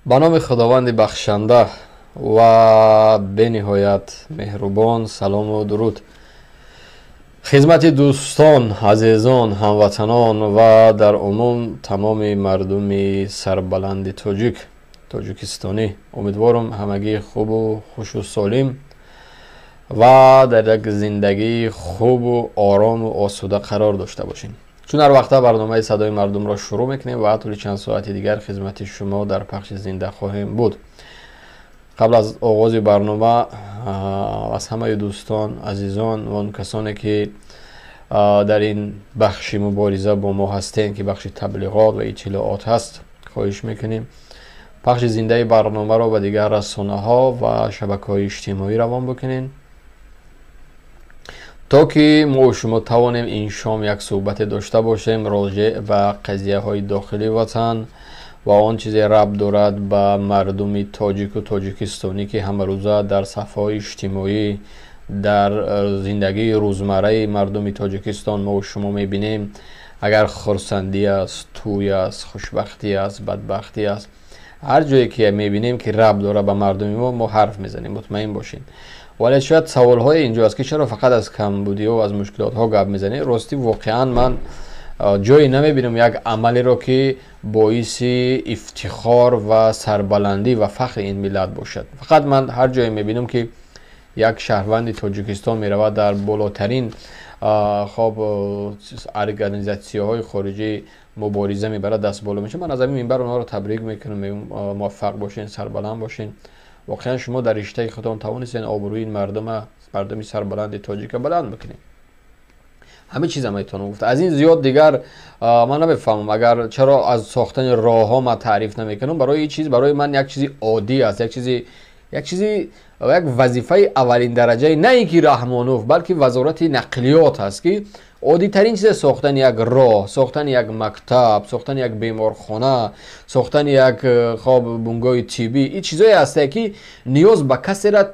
Ба номи Худованди бахшанда ва бениҳоят меҳрубон, салому дуруд хизмати дӯстон, азизон, ҳамватанон ва дар умум тамоми мардуми сарбаланди тоҷик, тоҷикистонӣ. Умедворам, ҳамагӣ хубу хушу солим ва дар як зиндагии хубу орому осуда қарор дошта бошем. Чун ҳар вақта барномаи «Садои мардумро» шурӯъ мекунем ва тӯли чанд соати дигар хизмати шумо дар пахши зинда хоҳем буд. Қабл аз оғози барнома аз ҳамаи дӯстон, азизон ва он касоне, ки дар ин бахши мубориза бо мо ҳастем, ки бахши таблиғот ва иттилоот ҳаст, хоҳиш мекунем, пахши зиндаи барномаро ба дигар расонаҳо ва шабакаҳои иҷтимоӣ равон бикунед, то ки мо шумо тавонем ин шом як суҳбате дошта бошем роҷеъ ба қазияҳои дохили ватан ва он чизе рабт дорад ба мардуми тоҷику тоҷикистонӣ, ки ҳамарӯза дар саҳфаҳои иҷтимоӣ, дар зиндагии рӯзмарраи мардуми Тоҷикистон мо шумо мебинем. Агар хурсандӣ аст, тӯй аст, хушбахтӣ аст, бадбахтӣ аст, ҳар ҷое ки мебинем, ки рабт дорад ба мардуми мо, мо ҳарф мезанем, мутмаин бошем. Вале шояд саволҳое инҷо аст, ки чаро фақат аз камбудиҳо, аз мушкилотҳо гап мезанем? Ростӣ, воқеан ман ҷое намебинам як амалеро, ки боиси ифтихор ва сарбаландӣ ва фахри ин миллат бошад. Фақат ман ҳар ҷое мебинам, ки як шаҳрванди Тоҷикистон меравад, дар болотарин, хоб, организатсияҳои хориҷӣ мубориза мебарад, даст боло мешавад, ман аз ҳамин минбар онҳоро табрик мекунам, мегӯям: муваффақ бошен, сарбаланд бошен. Воқеан шумо дар риштаи худтон тавонистен обрӯи ин мардума, мардуми сарбаланди тоҷика баланд бикунед. Ҳамин чиза метавонам гуфт, аз ин зиёд дигар ман намефаҳмам. Агар чаро аз сохтани роҳҳо ман таъриф намекунам, барои ин чиз барои ман як чизи оддӣ аст, як чизи як вазифаи аввалин дараҷаи на ин ки Раҳмонов, балки Вазорати нақлиёт аст, ки оддитарин чизе, сохтани як роҳ, сохтани як мактаб, сохтани як беморхона, сохтани як, хоб, бунгоҳи тиббӣ, ин чизое ҳастае, ки ниёз ба касера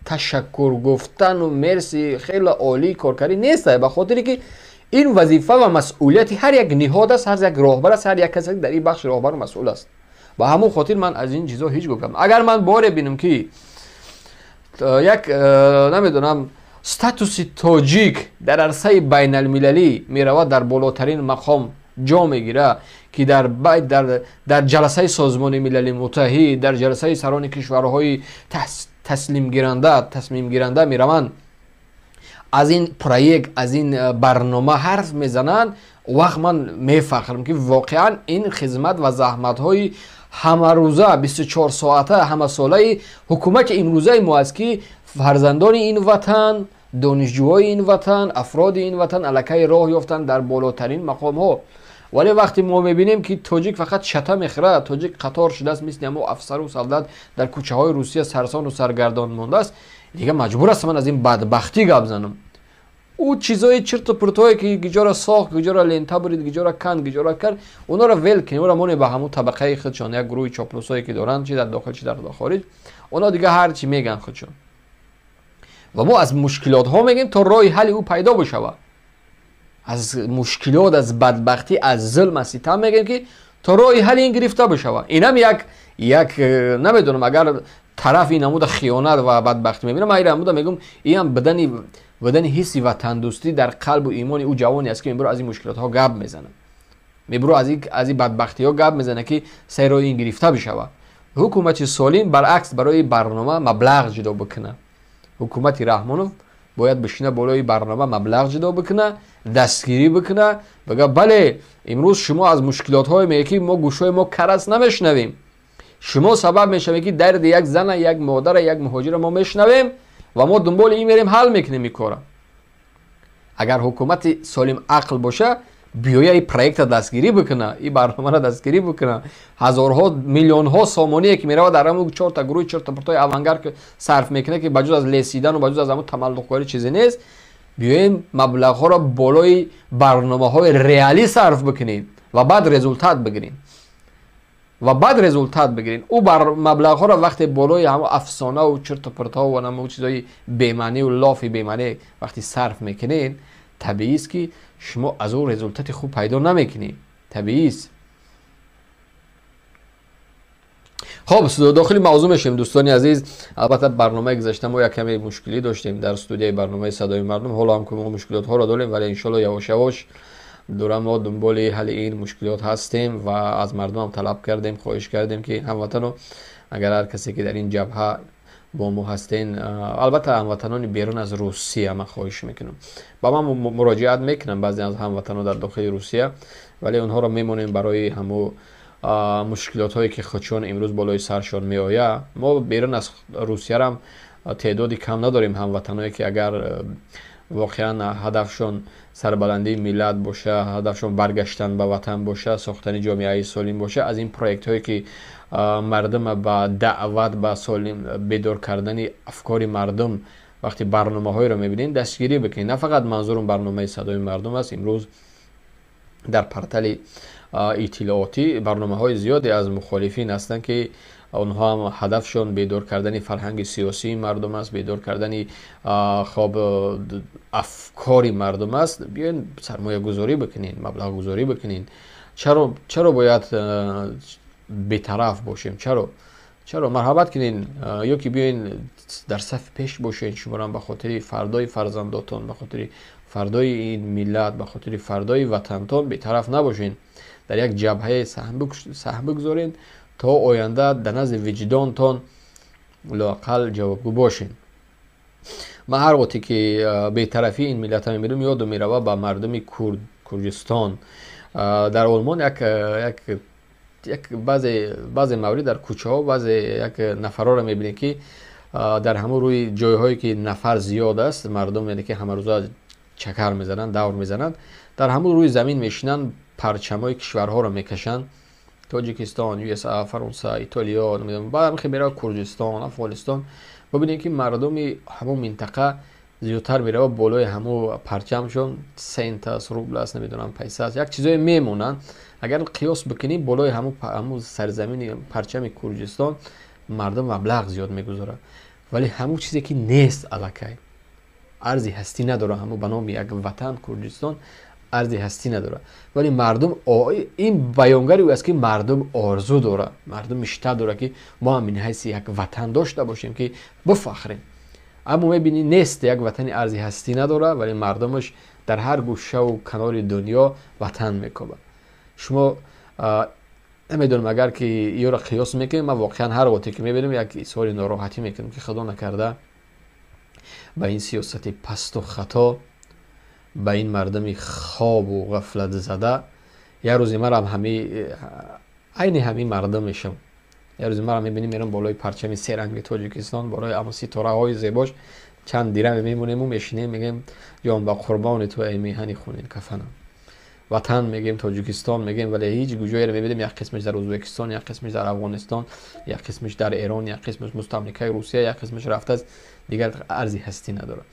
ташаккур гуфтану мерси, хеле олӣ коркарӣ нест, ба хотире ки ин вазифа ва масъулияти ҳар як ниҳод аст, ҳар як роҳбар аст, ҳар як касе дар ин бахш роҳбару масъул аст. Ба ҳамон хотир ман аз ин чизо ҳеҷ гуфтам. Агар ман боре бинам, ки як, намедонам, статуси тоҷик дар арсаи байналмилалӣ меравад, дар болотарин мақом ҷо мегирад, ки дар ҷаласаи Созмони Милали Муттаҳид, дар ҷаласаи сарони кишварҳои таслимгиранда, тасмимгиранда мераванд, аз ин проект, аз ин барнома ҳарф мезананд, вақт ман мефахрам, ки воқеан ин хизмат ва заҳматҳои ҳамарӯза, 24 соата, ҳамасолаи ҳукумати имрӯзаи мо аст, ки фарзандони ин ватан, донишҷӯҳои ин ватан, афроди ин ватан аллакай роҳ ёфтанд дар болотарин мақомҳо. Вале вақте мо мебинем, ки тоҷик фақат шата мехӯрад, тоҷик қатор шудааст, мисли ҳамо афсару солдат дар кӯчаҳои Русия сарсону саргардон мондааст, дига маҷбур ҳастам ман аз ин бадбахтӣ гап занам. Ӯ чизои чирту пуртое, ки гиҷора сохт, гиҷора лента бурид, гиҷора канд, гиҷора кард, онҳоро вел кунем, онро монем ба ҳамун табақаи худшон, як гурӯҳи чоплусое, ки доранд, чи дар дохил, чи дар хориҷ, онҳо дига ҳар чӣ мегӯянд худшон. Ва мо аз мушкилотҳо мегӯем, то роҳи ҳалли ӯ пайдо бишавад. Аз мушкилот, аз бадбахтӣ, аз зулм, аз ситам мегӯем, ки то роҳи ҳалли ин гирифта бишавад. Инам як, намедонам, агар тараф ин намуда хиёнат ва бадбахтӣ мебинам, ман ин намуда мегӯм, инам будани ҳисси ватандӯстӣ дар қалбу имони ӯ ҷавоне аст, ки мебуро аз ин мушкилотҳо гап мезанад, мебуро аз ин бадбахтиҳо гап мезанад, ки сари роҳи ин гирифта бишавад. Ҳукумати солим баръакс барои барнома маблағ ҷудо бикунад. Ҳукумати Раҳмонов бояд бишина, болои барнома маблағ ҷудо бикуна, дастгирӣ бикуна, бага: бале, имрӯз шумо аз мушкилотҳое меге, ки мо гӯшҳои мо кар аст, намешунавем. Шумо сабаб мешавед, ки дарди як зана, як модара, як муҳоҷира мо мешунавем ва мо дунболи ин мерем, ҳал мекунем ин кора. Агар ҳукумати солим ақл боша, биёя, ин проекта дастгирӣ бикуна, ин барномаро дастгирӣ бикуна. Ҳазорҳо, миллионҳо сомоние, ки меравад, дар ҳамун чорта гурӯҳи чорта пуртои авангард сарф мекунад, ки ба ҷуз аз лесидану ба ҷуз аз ҳамун тамаллуқкорӣ чизе нест, биёем, маблағҳоро болои барномаҳои реалӣ сарф бикунем ва баъд результат бигирем, ва баъд результат бигирем. Ӯ бар маблағҳоро вақте болои ҳамон афсонаву чирту пиртҳо ва ҳамон чизҳои бемаъниву лофи бемаънӣ вақте сарф мекунед, табиист, ки шумо аз ӯ результати хуб пайдо намекунед, табиист. Хоб, дохили мавзӯъ мешавем, дӯстони азиз. Албатта, барномаи гузашта мо як каме мушкилӣ доштем дар студияи барномаи «Садои мардум». Ҳоло ҳам мо мушкилотҳоро дорем, вале иншоалло явош явош дора мо дунболи ҳалли ин мушкилот ҳастем ва аз мардумам талаб кардем, хоҳиш кардем, ки ҳамватану агар ҳар касе ки дар ин ҷабҳа бо мо ҳастен, албатта, ҳамватанони берун аз Русия, ман хоҳиш мекунам, ба ман муроҷиат мекунам баъзе аз ҳамватанон дар дохили Русия, вале онҳоро мемонем барои ҳамо мушкилотҳое ки худшон имрӯз болои саршон меояд. Мо берун аз Русиярам теъдоди кам надорем ҳамватаное, ки агар воқеан ҳадафшон сарбаландии миллат боша, ҳадафшон баргаштан ба ватан боша, сохтани ҷомеаи солим боша, аз ин проектҳое ки мардума ба даъват ба солим бедор кардани афкори мардум вақте барномаҳоеро мебинем, дастгирӣ бикунед. На фақат манзурум барномаи «Садои мардум» аст. Имрӯз дар портали иттилоотӣ барномаҳои зиёде аз мухолифин ҳастанд, ки онҳо ҳам ҳадафшон бедор кардани фарҳанги сиёсии мардум аст, бедор кардани хоб афкори мардум аст. Биёен, сармоягузорӣ бикунед, маблағгузорӣ бикунед. Чаро бояд бетараф бошем? Чаро? Марҳабат кунед ё ки биёен, дар сафи пеш бошед. Шуморам ба хотири фардои фарзандотон, ба хотири фардои ин миллат, ба хотири фардои ватантон бетараф набошед. Дар як ҷабҳае саҳм бигузоред, то оянда дар назди виҷдонтон лоақал ҷавобгӯ бошед. Ман ҳар вақте ки бетарафии ин миллата мебинам, ёдам мерава ба мардуми Курдистон. Дар Олмон як баъзе маврид дар кӯчаҳо баъзе як нафарҳоро мебинем, ки дар ҳамон рӯи ҷойҳое ки нафар зиёд аст, мардум, яъне ки ҳамарӯза чакар мезананд, давр мезананд, дар ҳамон рӯи замин мешинанд, парчамҳои кишварҳоро мекашанд: Тоҷикистон, USA, Фаронса, Итолиё, баъд мерава Курдистон, Афғонистон. Бибинем, ки мардуми ҳамон минтақа зиёдтар мерава болои ҳамон парчамшон сент аст, рубл аст, намедонам, пайса аст, як чизое мемонанд. Агар қиёс бикунем, болои ҳамун сарзамини парчами Курдистон мардум маблағ зиёд мегузорад. Вале ҳамун чизе ки нест, аллакай арзи ҳастӣ надорад, ҳамун ба номи як ватан Курдистон арзи ҳастӣ надорад. Вале мардум, ин баёнгари ӯ аст, ки мардум орзу дорад, мардум мечта дорад, ки мо ҳам мин ҳайси як ватан дошта бошем, ки бифахрем. Аммо мебинӣ, нест, як ватани арзи ҳастӣ надорад, вале мардумаш дар ҳар гӯшаву канори дунё ватан мекобад. Шумо намедонам, агар ки ёро қиёс мекунем, ман воқеан ҳар вақте ки мебинам, як изҳори нороҳатӣ мекунам, ки худо накарда ба ин сиёсати пасту хато, ба ин мардуми хобу ғафлатзада як рӯзе марам айни ҳамин мардум мешавам. Як рӯзе марам мебинем, мерам болои парчами серанги Тоҷикистон, болои амо ситораҳои зебош чанд дираме мемонему мешинем, мегӯем: «Ҷон ба қурбони ту, эй меҳани хунин кафанам». Ватан мегӯем, Тоҷикистон мегӯем, вале ҳеҷ ҷоеро мебинем: як қисмаш дар Ӯзбекистон, як қисмаш дар Афғонистон, як қисмаш дар Эрон, як қисмаш мустамликаи Русия, як қисмаш рафтааст, дигар арзи ҳастӣ надорад.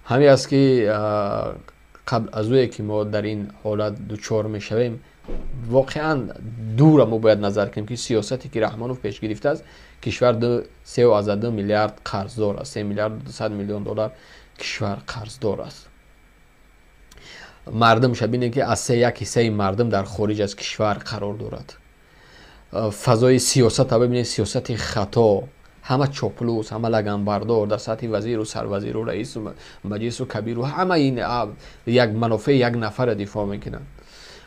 Ҳамин аст, ки қабл аз ӯе ки мо дар ин ҳолат дучор мешавем, воқеан дура мо бояд назар кунем, ки сиёсате ки Раҳмонов пеш гирифтааст, кишвар 3,2 миллиард қарздор аст, 3 миллиард 200 миллион доллар кишвар қарздор аст. Мардумша бинем, ки аз се як ҳиссаи мардум дар хориҷ аз кишвар қарор дорад. Фазои сиёсата бибинед, сиёсати хато, ҳама чоплус, ҳама лаганбардор дар сатҳи вазиру сарвазиру раису маҷлису кабиру, ҳама ин як манофеи як нафара дифоъ мекунанд.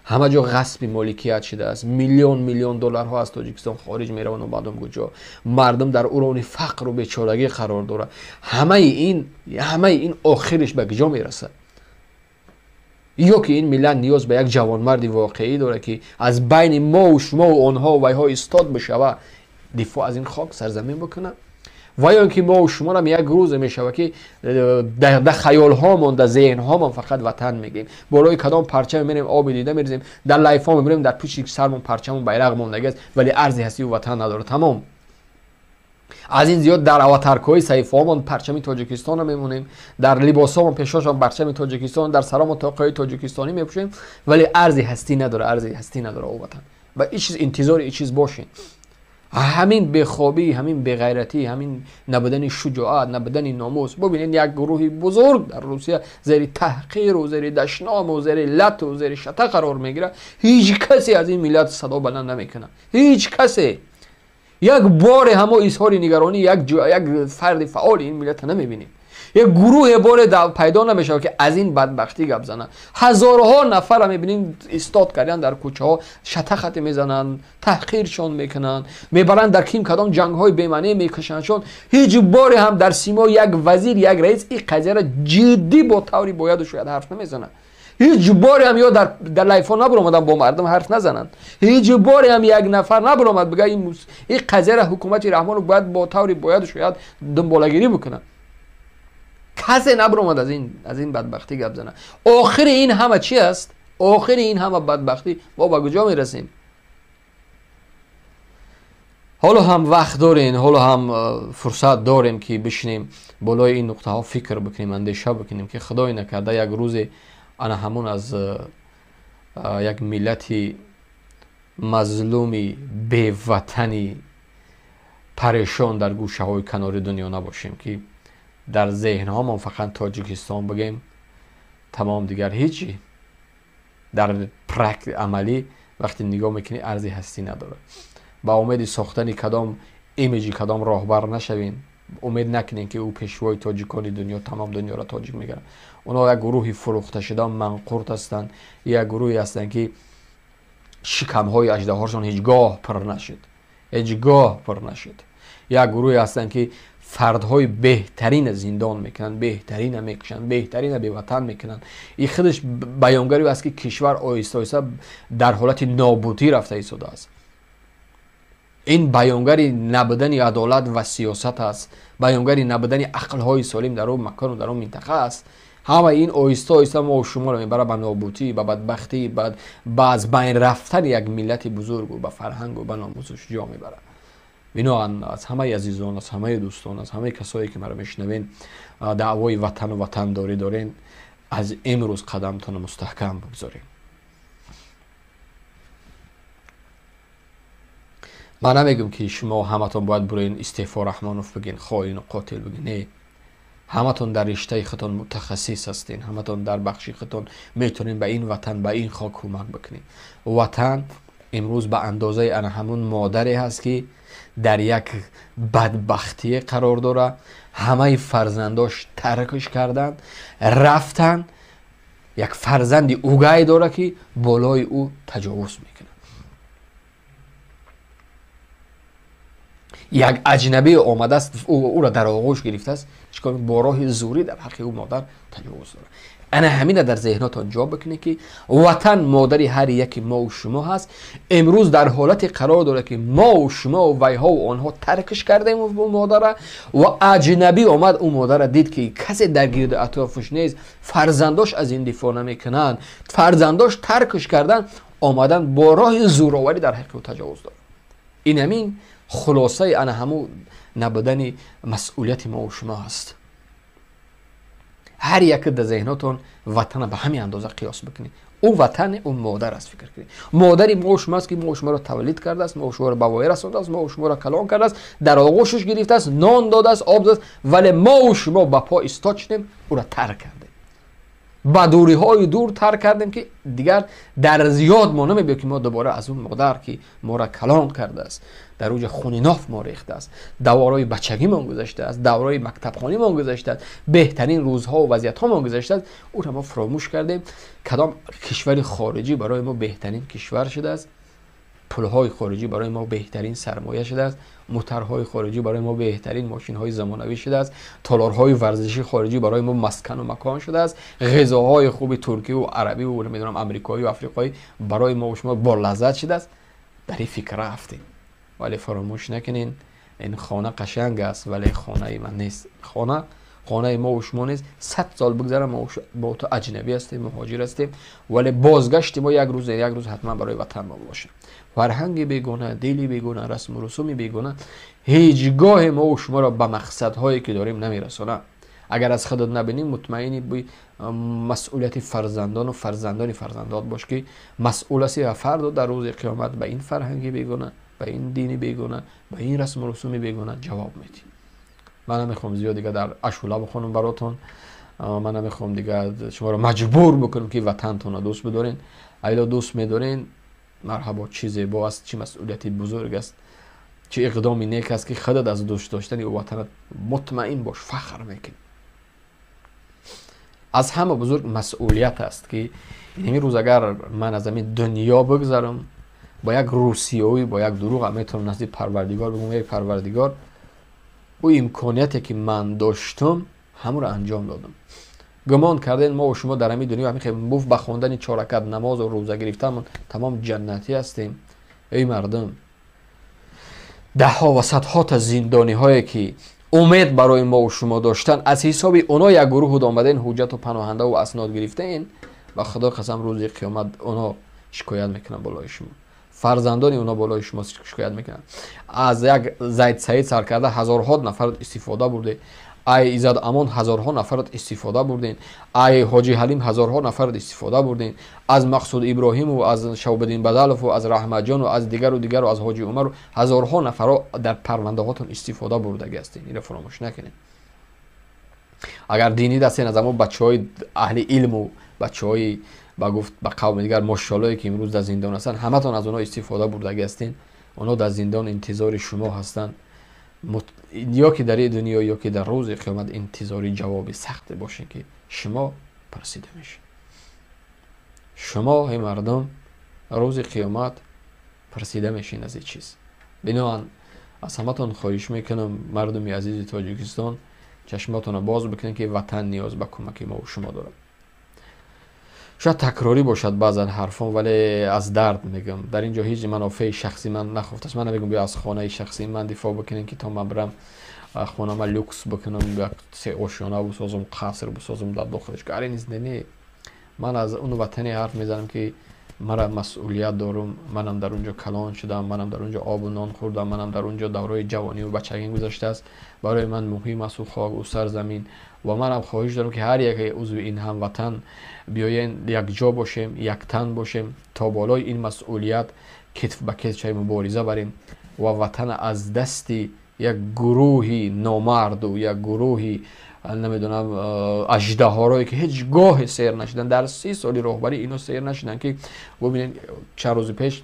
Ҳама ҷо ғасби моликият шудааст, миллион миллион долларҳо аз Тоҷикистон хориҷ мераванд, баъдом куҷо мардум дар урони фақру бечорагӣ қарор дорад. Ҳамаи ин охириш ба куҷо мерасад? Ё ки ин миллат ниёз ба як ҷавонмарди воқеӣ дорад, ки аз байни мову шумову онҳо вайҳо истод бишава, дифоъ аз ин хок сарзамин бикунад, ва ё ин ки мову шуморам як рӯзе мешавад, ки дар хаёлҳомон, дар зеҳнҳомон фақат ватан мегӯем, болои кадом парчаме мерем, оби дида мерезем, дар лайфҳо мебирем, дар пушти сармон парчамон байрақ мондагиаст, вале арзи ҳастию ватан надорад. Тамом. Аз ин зиёд дар аватаркаҳои саҳифаҳомон парчами Тоҷикистонро мемонем, дар либосҳомон пешошон парчами Тоҷикистон, дар саромон тоқаҳои тоҷикистонӣ мепӯшем, вале арзи ҳастӣ надорад, арзи ҳастӣ надорад о ватан. Ва ин чиз, интизори ин чиз бошед. Ҳамин бехобӣ, ҳамин беғайратӣ, ҳамин набудани шуҷоат, набудани номус. Бубинед, як гурӯҳи бузург дар Русия зери таҳқиру зери дашному зери лату зери шата қарор мегирад. Ҳеҷ касе аз ин миллат садо баланд намекунад, ҳеҷ касе. Як боре ҳамо изҳори нигаронӣ як фарди фаъоли ин миллата намебинем. Як гурӯҳе боре пайдо намешавад, ки аз ин бадбахтӣ гап зананд. Ҳазорҳо нафарро мебинем истод кардан дар кӯчаҳо, шатахате мезананд, таҳқиршон мекунанд, мебаранд дар ким кадом ҷангҳои бемаъне мекашандшон. Ҳеҷ боре ҳам дар симо як вазир, як раис ин қазияро ҷиддӣ бо таври бояду шояд ҳарф намезанад. Ҳеҷ боре ҳам ё дар лайфҳо набаромаданд бо мардум ҳарф назананд. Ҳеҷ боре ҳам як нафар набаромад бигӯяд ин қазияро ҳукумати Раҳмонов бояд бо таври бояду шояд дунболагирӣ бикунад. Касе набаромад аз ин бадбахтӣ гап занад. Охири ин ҳама чи аст? Охири ин ҳама бадбахтӣ мо ба куҷо мерасем? Ҳоло ҳам вақт дорем, ҳоло ҳам фурсат дорем, ки бишинем болои ин нуқтаҳо фикр бикунем, андеша бикунем, ки худое накарда як рӯзе ана ҳамон аз як миллати мазлуми беватани парешон дар гӯшаҳои канори дунё набошем, ки дар зеҳнҳомон фақат Тоҷикистон бигем, тамом, дигар ҳеҷи дар практик амалӣ вақте нигоҳ мекунӣ арзи ҳастӣ надорад. Ба умеди сохтани кадом имиҷи кадом роҳбар нашавем, умед накунем, ки ӯ пешвои тоҷикони дунё, тамом дунёро тоҷик мегардад. Онҳо як гурӯҳи фурӯхташуда манқурт ҳастанд, як гурӯҳе ҳастанд, ки шикамҳои аждаҳошон ҳеҷ гоҳ пур нашуд, ҳеҷ гоҳ пур нашуд. Як гурӯҳе ҳастанд, ки фардҳои беҳтарина зиндон мекунанд, беҳтарина мекушанд, беҳтарина беватан мекунанд. Ин худаш баёнгари аст, ки кишвар оҳиста оҳиста дар ҳолати нобудӣ рафта истодааст. Ин баёнгари набудани адолат ва сиёсат аст, баёнгари набудани ақлҳои солим дар он макону дар он минтақа аст. Ҳама ин оҳиста оҳиста мо шуморо мебарад ба нобудӣ, ба бадбахтӣ, ба аз байн рафтани як миллати бузургу ба фарҳангу ба номусу шуҷоъ мебарад. Биноан аз ҳамаи азизон, аз ҳамаи дӯстон, аз ҳамаи касое, ки маро мешунавен, даъвои ватану ватандорӣ дорен, аз имрӯз қадамтонро мустаҳкам бигзорем. Ман намегӯм, ки шумо ҳаматон бояд буроен истеъфо Раҳмонов бигин, хоину қотил бигин. Не, ҳаматон дар риштаи худтон мутахассис ҳастен, ҳаматон дар бахши худтон метавонед ба ин ватан, ба ин хок кӯмак бикунед. Ватан имрӯз ба андозаи ана ҳамун модаре ҳаст, ки дар як бадбахтие қарор дорад, ҳамаи фарзандош таркш карданд, рафтанд, як фарзанди угай дорад, ки болои ӯ таҷовуз мекунад. Як аҷнабӣ омадааст, ӯро дар оғӯш гирифтааст, чикор бо роҳи зӯрӣ дар ҳаққи ӯ модар таҷовуз дорад. Ана ҳамина дар зеҳнотон ҷо бикунед, ки ватан модари ҳар яки мову шумо ҳаст. Имрӯз дар ҳолате қарор дорад, ки мову шумо вайҳову онҳо таркш кардем ӯ модара, ва аҷнабӣ омад, ӯ модара дид, ки касе дар гирду атрофаш нест, фарзандош аз ин дифоъ намекунанд, фарзандош таркш карданд, омадан бо роҳи зӯроварӣ дар ҳаққи ӯ таҷовуз дорад. Ин ҳамин хулосаи ана ҳамун набудани масъулияти мову шумо ҳаст. Ҳар яке дар зеҳнотон ватана ба ҳамин андоза қиёс бикунед. Ӯ ватан, ӯ модар аст, фикр кунед. Модари мо шумо аст, ки мо шуморо тавлид кардааст, мо шуморо ба воя расондааст, мо шуморо калон кардааст, дар оғӯшаш гирифтааст, нон додааст, об додааст, вале мо шумо ба по истод шудем, ӯро тарк кардем, ба дуриҳои дур тарк кардем, ки дигар дар зиёд мо намебиёд, ки мо дубора аз он модар, ки моро калон кардааст, дар уҷа хуни ноф мо рехтааст, давраҳои бачагимон гузаштааст, давраҳои мактабхонимон гузаштааст, беҳтарин рӯзҳо ва вазъиятҳомон гузаштааст, ӯро мо фаромӯш кардем. Кадом кишвари хориҷӣ барои мо беҳтарин кишвар шудааст, пулҳои хориҷӣ барои мо беҳтарин сармоя шудааст, моторҳои хориҷӣ барои мо беҳтарин мошинҳои замонавӣ шудааст, толорҳои варзишии хориҷӣ барои мо маскану макон шудааст, ғизоҳои хуби туркиву арабиву намедонам амрикоию африқоӣ барои мо шумо болаззат шудааст. Дар ин фикр рафтем, вале фаромӯш накунед, ин хона қашанг аст, вале хонаи ман нест. Хона хонаи мо шумо нест. 100 сол бигзара, мо бо ту аҷнабӣ ҳастем, муҳоҷир ҳастем, вале бозгашти мо як рӯз, як рӯз ҳатман барои ватан мо бошад. Фарҳанги бегона, дили бегона, расму русуми бегона ҳеҷ гоҳе мо шуморо ба мақсадҳое, ки дорем, намерасонад. Агар аз худат набинӣ, мутмаини масъулияти фарзандону фарзандони фарзандот бош, ки масъул ҳастӣ ва фардо дар рӯзи қиёмат ба ин фарҳанги бегона, ба ин дини бегона, ба ин расму русуми бегона ҷавоб медиҳӣ. Ман намехоҳам зиёд дига дар ашула бихонам баротон, ман намехоҳам дига шуморо маҷбур бикунам, ки ватантонро дӯст бидорен. Айло дӯст медорен, марҳабо, чӣ зебо аст, чӣ масъулияти бузург аст, Чӣ иқдоми нек аст, ки худат аз дӯст доштани ватанат мутмаин бош, фахр мекунӣ. Аз ҳама бузург масъулият аст, ки ин рӯз агар ман аз ҳамин дунё бигзарам, бо як русиёӣ, бо як дурӯғ метавонам назди Парвардигор бигӯям: эй Парвардигор, ӯ имконияте ки ман доштам, ҳамонро анҷом додам. Гумон кардем мо шумо дар ҳамин дунё ҳамин буф ба хондани чор ракат намозу рӯза гирифтанмон тамом ҷаннатӣ ҳастем. Эй мардум, даҳҳо ва садҳо та зиндониҳое ки умед барои мо шумо доштан, аз ҳисоби оно як гурӯҳ омаден, ҳуҷҷату паноҳандаву аснод гирифтаен, ба Худо қасам, рӯзи қиёмат оно шикоят мекунанд болои шумо, фарзандони оно болои шумо шикоят мекунанд. Аз як Зайд Саид сар карда ҳазорҳо нафар истифода бурде, ай Иззат Амон ҳазорҳо нафарат истифода бурден, ай Ҳоҷи Ҳалим ҳазорҳо нафарат истифода бурден, аз Мақсуд Иброҳиму, аз Шавбаддин Бадалову, аз Раҳматҷону, аз дигару дигару, аз Ҳоҷи Умару ҳазорҳо нафарро дар парвандаҳотон истифода бурдагӣ ҳастен. Инро фаромӯш накунед. Агар динӣ дастен, аз ҳамон бачаҳои аҳли илму бачаҳои ба гуфт ба қавми дигар мошолое ки имрӯз дар зиндон ҳастанд, ҳаматон аз онҳо истифода бурдагӣ ҳастен. Онҳо дар зиндон интизори шумо ҳастанд. Ё ки дар ин дунё, ё ки дар рӯзи қиёмат интизори ҷавоби сахте бошед, ки шумо пурсида мешед. Шумо, эй мардум, рӯзи қиёмат пурсида мешед аз ин чиз. Биноан аз ҳаматон хоҳиш мекунам, мардуми азизи Тоҷикистон, чашмотонро боз бикунед, ки ватан ниёз ба кӯмаки мо шумо дорад. Шояд такрорӣ бошад баъзан ҳарфон, вале аз дард мегӯям. Дар ин ҷо ҳеҷ манофеи шахсии ман нахофтааст. Ман намегӯям, биё аз хонаи шахсии ман дифоъ бикунем, ки то ман бирам хонама люкс бикунам, як ошёна бисозам, қаср бисозам дар дохилаш. Каре низ, не. Ман аз он ватане ҳарф мезанам, ки мара масъулият дорум. Манам дар он ҷо калон шудам, манам дар он ҷо обу нон хӯрдам, манам дар он ҷо давраи ҷавониву бачагӣ гузаштааст. Барои ман муҳим аст ӯ хок, ӯ сарзамин, ва манам хоҳиш дорам, ки ҳар яке узви ин ҳамватан биёен, якҷо бошем, яктан бошем, то болои ин масъулият китф ба китф шавем, мубориза барем ва ватана аз дасти як гурӯҳи номарду як гурӯҳи, намедонам, аждаҳорое ки ҳеҷ гоҳе сер нашуданд, дар 30 соли роҳбарӣ ино сер нашуданд, ки бубинед, чанд рӯзи пеш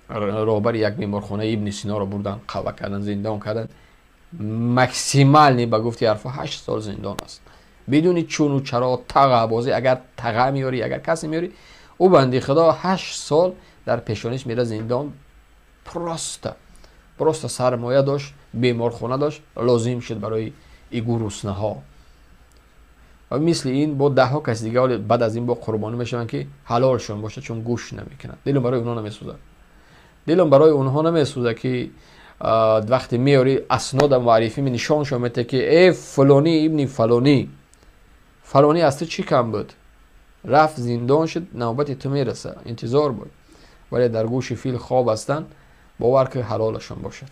роҳбари як беморхонаи Ибни Синоро бурдан, қавва кардан, зиндон кардан. Максимальный, ба гуфти ҳарфо, 8 сол зиндон аст, бидуни чуну чаро, тағабозӣ. Агар таға меёрӣ, агар касе меёрӣ, ӯ банди худо 8 сол дар пешониш мера зиндон. Просто сармоя дошт, беморхона дошт, лозим шуд барои и гуруснаҳо. Ва мисли ин бо даҳҳо каси дига баъд аз ин бо қурбонӣ мешаванд, ки ҳалолшон бошад, чун гӯш намекунанд. Дилам барои онҳо намесӯзад, дилам барои онҳо намесӯзад, ки вақте меёрӣ, аснода муаррифӣ нишоншон мете, ки э фалонӣ ибни фалонӣ, фалонӣ, аз ту чӣ кам буд? Рафт, зиндон шуд, навбати ту мераса, интизор буд. Вале дар гӯши фил хоб ҳастанд. Бовар ки ҳалолашон бошад.